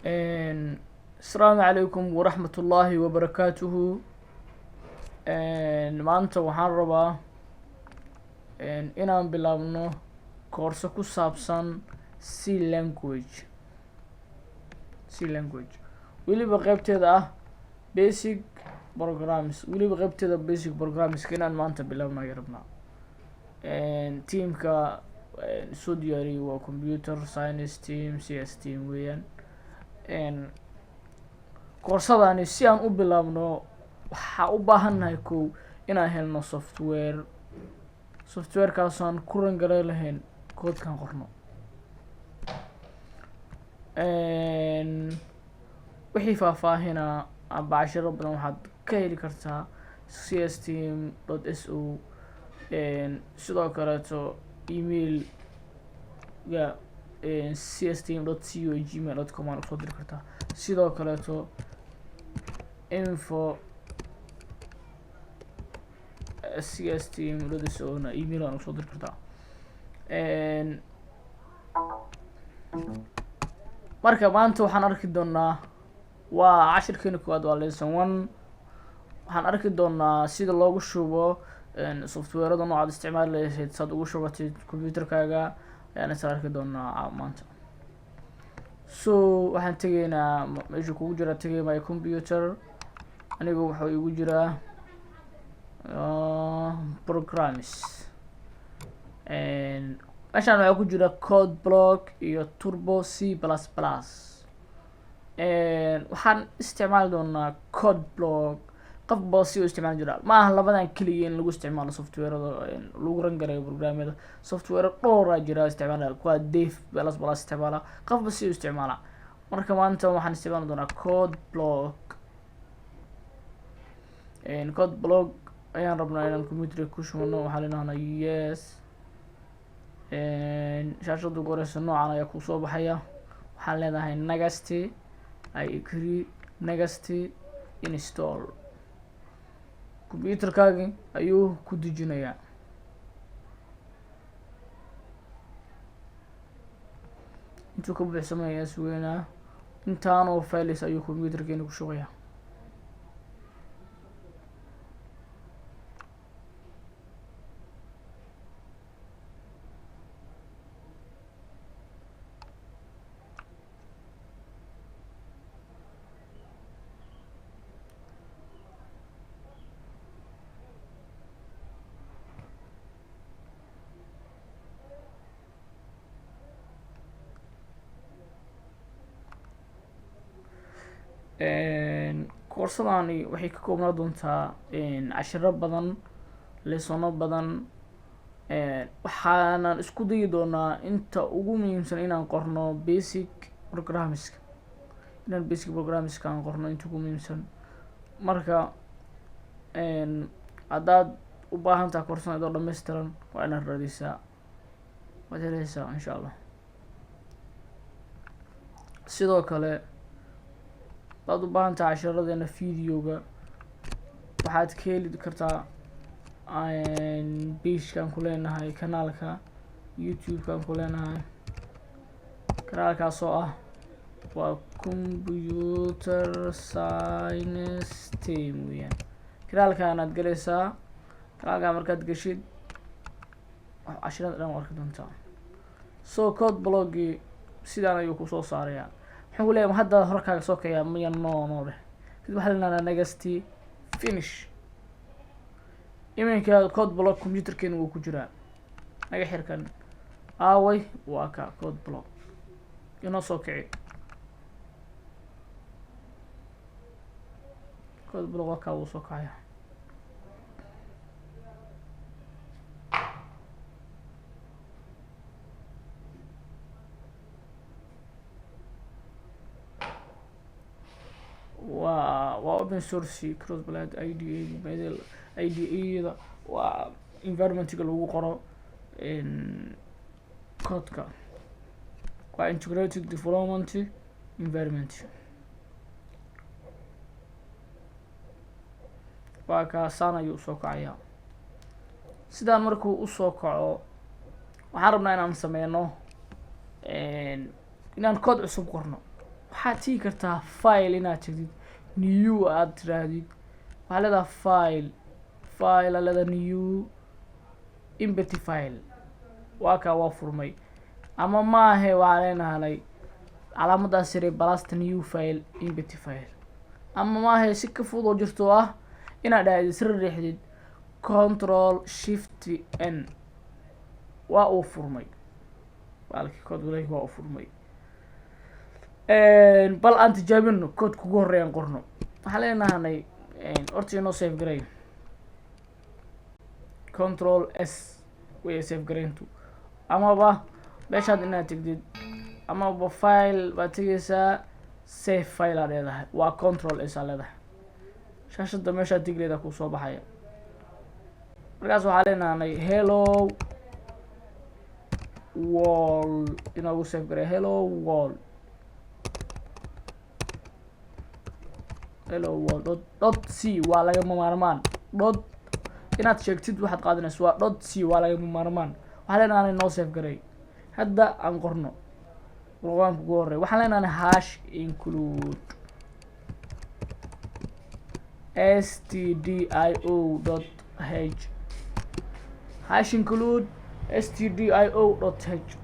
Asalaamu calaykum waraxmat ullaahi wabarakaatuhu. Maanta waxaan rabaa inaan bilaabno koorso ku saabsan C language, C language weliba qeybteeda ah basic programs, weliba qeybteeda basic programska inaan maanta bilaabno ayaan rabnaa. Teamka soo diyaariyay waa Computer Science Team, CS team weeyaan. Koorsadani si aan u bilaabno, waxaa u baahannahay kow inaan helno software, softwarekaasoo aan ku run garay lahayn koodkan qorno. Wixii faahfaahinaa amba cashiro badan waxaad ka heli kartaa csteam.so. Sidoo kaleeto email ga csteam.co@gmail.com aan usoo diri kartaa. Sidoo kaleeto info@csteam.so na email aan usoo diri kartaa. Marka maanta waxaan arki doonaa, waa cashirkeena koowaad, waa lesson one. Waxaan arki doonaa sida loogu shubo softwarada noocaad isticmaali lahayd, saad ugu shubatid computerkaaga ayaan isla arki doonaa maanta. So waxaan tegaynaa meesha kugu jira, tegay My Computer. Aniga wuxuu igu jiraa Programs. Meeshaan waxaa ku jira Code Block iyo Turbo C++. Waxaan isticmaali doonaa Code Block. Qof ba si u isticmaali jira, ma aha labadan keliya in lagu isticmaalo softwarada lagu run garayo programyada. Software dhowraa jira isticmaala, kuwa Dev plus plus isticmaala, qofba si u isticmaala. Marka maanta waxaan isticmaali doonaa Code Block. Code Block ayaan rabnaa inaan computerka ku shubano. Waxaa leenahnaa yes. Shaashada ugu horeysa noocan ayaa kusoo baxaya. Waxaan leedahay next, I agree, next, install. Computerkaagi ayuu ku dejinayaa. Intuu ka buuxsamay ayaa sugeynaa. Intaanoo files ayuu computerkeena ku shubayaa. Koorsadani waxay ka koobnaa doontaa cashiro badan, lessono badan. Waxaanan isku dayi doonaa inta ugu muhiimsan inaan qorno basic programska, inaan basic programska aan qorno inta ugu muhiimsan. Marka haddaad u baahan taha koorsadan idoo dhammaystiran, waa inaad raadiysaa, waad heleysaa insha Allah. Sidoo kale haddaad u baahan tahay cashiradeena videoga, waxaad ka heli kartaa pagekan ku leenahay kanaalka YouTube-kan ku leenahay, kanaalkaas oo ah waa Computer Science Team weeyaan. Kanaalkaanaad galaysaa. Kanaalkaa markaad geshid, cashirada dhan waa arki doontaa. So Code Blockgii sidaan ayuu kusoo saarayaa. Muxuu ku leeyahay? Hadda horkaaga soo kayaa miya? No, no dheh. Kadib waxaa lenahdaa next, finish. Iminka Code Block computerkeena wuu ku jiraa. Naga xirkan aaway? Waa ka Code Block inoo soo kici. Code Block waa kaa, wuu soo kacaya. Waa open source cross-platform IDE. IDE da waa environmentga lagu qoro codeka, waa integrated development environment. Waa kaasaan ayuu usoo kacayaa. Sidaan markuu usoo kaco, waxaan rabnaa inaan sameyno, inaan code cusub qorno. Waxaad tigi kartaa File, inaad tagdid New aad tiraahdid. Waxaa leedahay File, File aa leedahay, New, Empty File. Waa kaa, waa furmay. Ama maahe, waxaa leenahay calaamadaas yare plus-ta, New File, Empty File. Ama maahe, si ka fudud oo jirto oo ah inaad dhahdid, isla riixdid Control Shift N. Waa uu furmay baalkii code walahi, waa uu furmay. Bal aan tijaabino code kugu horreeyaan qorno. Waxaan leenahanay horta inoo save garay, Control S way save garayntu. Amaba meeshaad inaad tegdid, amaba File baad tegeysaa, Save File aa leedahay, waa Control S aa leedahay. Shaashada meeshaad tigleeda kusoo baxaya. Markaas waxaa leenahanay "Hello World" inoogu save garay. Hello World, Hello World dot c waa lagama maarmaan. Dot inaad sheegtid waxaad qaadanayso waa dot c, waa lagama maarmaan. Waxaa leenahanay noo save garay. Hadda aan qorno programka ugu horey. Waxaan leenahay #include stdio.h, #include stdio.h.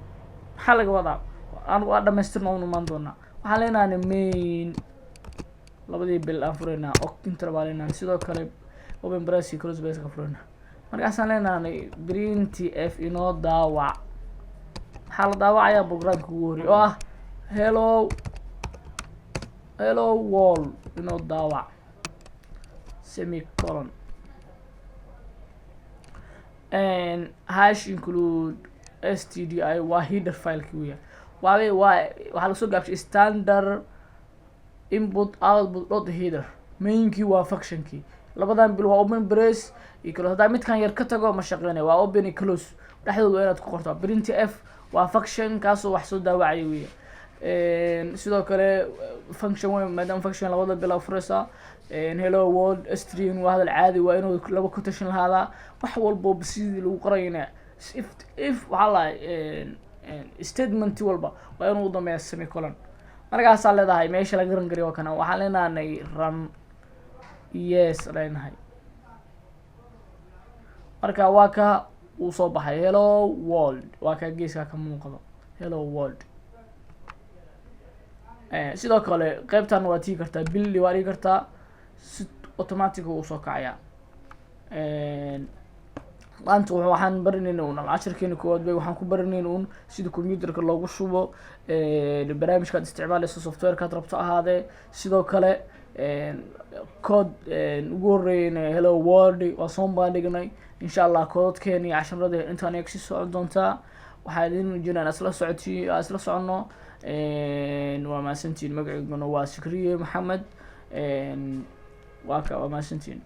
Maxaa laga wadaa? Aan waa dhamaystirna un imaan doonaa. Waxaan leenahay main, labadii bil aan furaynaa oo enter baa leenahay. Sidoo kale open brace iyo close brace ka furaynaa. Markaasaan leenahay print f, inoo daawac. Maxaa la daawacayaa? Programka ugu horey oo ah "Hello World" inoo daawac, semicolon. #include stdi waa header fileki weya. Waa waxaa lasoo gaabshay standard input output dot header. Mainkii waa functionkii. Labadan bil waa open brace iyo close. Haddaa midkan yar ka tago, ma shaqeynaya. Waa open iyo close, dhexdooda waa inaad ku qorto. Print f waa function kaasoo wax soo daawacaya weya. Sidoo kale function wey, maadaama function labada bil fureysaa. "Hello World" string waa hadal caadi, waa inuu laba quotation lahaadaa. Wax walbo sidii lagu qorayna, if waxaa lahay statement walba waa inuu dambeeya semicolon. Markaasaa leedahay meesha laga run gariyo waa kana. Waxaan leenahay run, yes leenahay. Marka waa ka uu soo baxay "Hello World", waa ka geeskaa ka muuqdo "Hello World". Sidoo kale qeybtan waa tigi kartaa, Build waa dhigi kartaa, si automatic uu soo kacayaa. Maanta waxaan baranayna un cashirkeena koowaad bay. Waxaan ku baranayna un sida computerka loogu shubo barnaamijkaad isticmaaleyso, softwarekaad rabto ahaadee. Sidoo kale code ugu horreeyna, "Hello World", waa soo bandhignay. Insha Allah koodadkeena iyo casharada intaan kasii socon doontaa. Waxaa idin jiraan isla socoti, isla soconno. Waa mahadsantiin. Magaciiguna waa Sikriye Maxamed. Waa ka, waa mahadsantiin.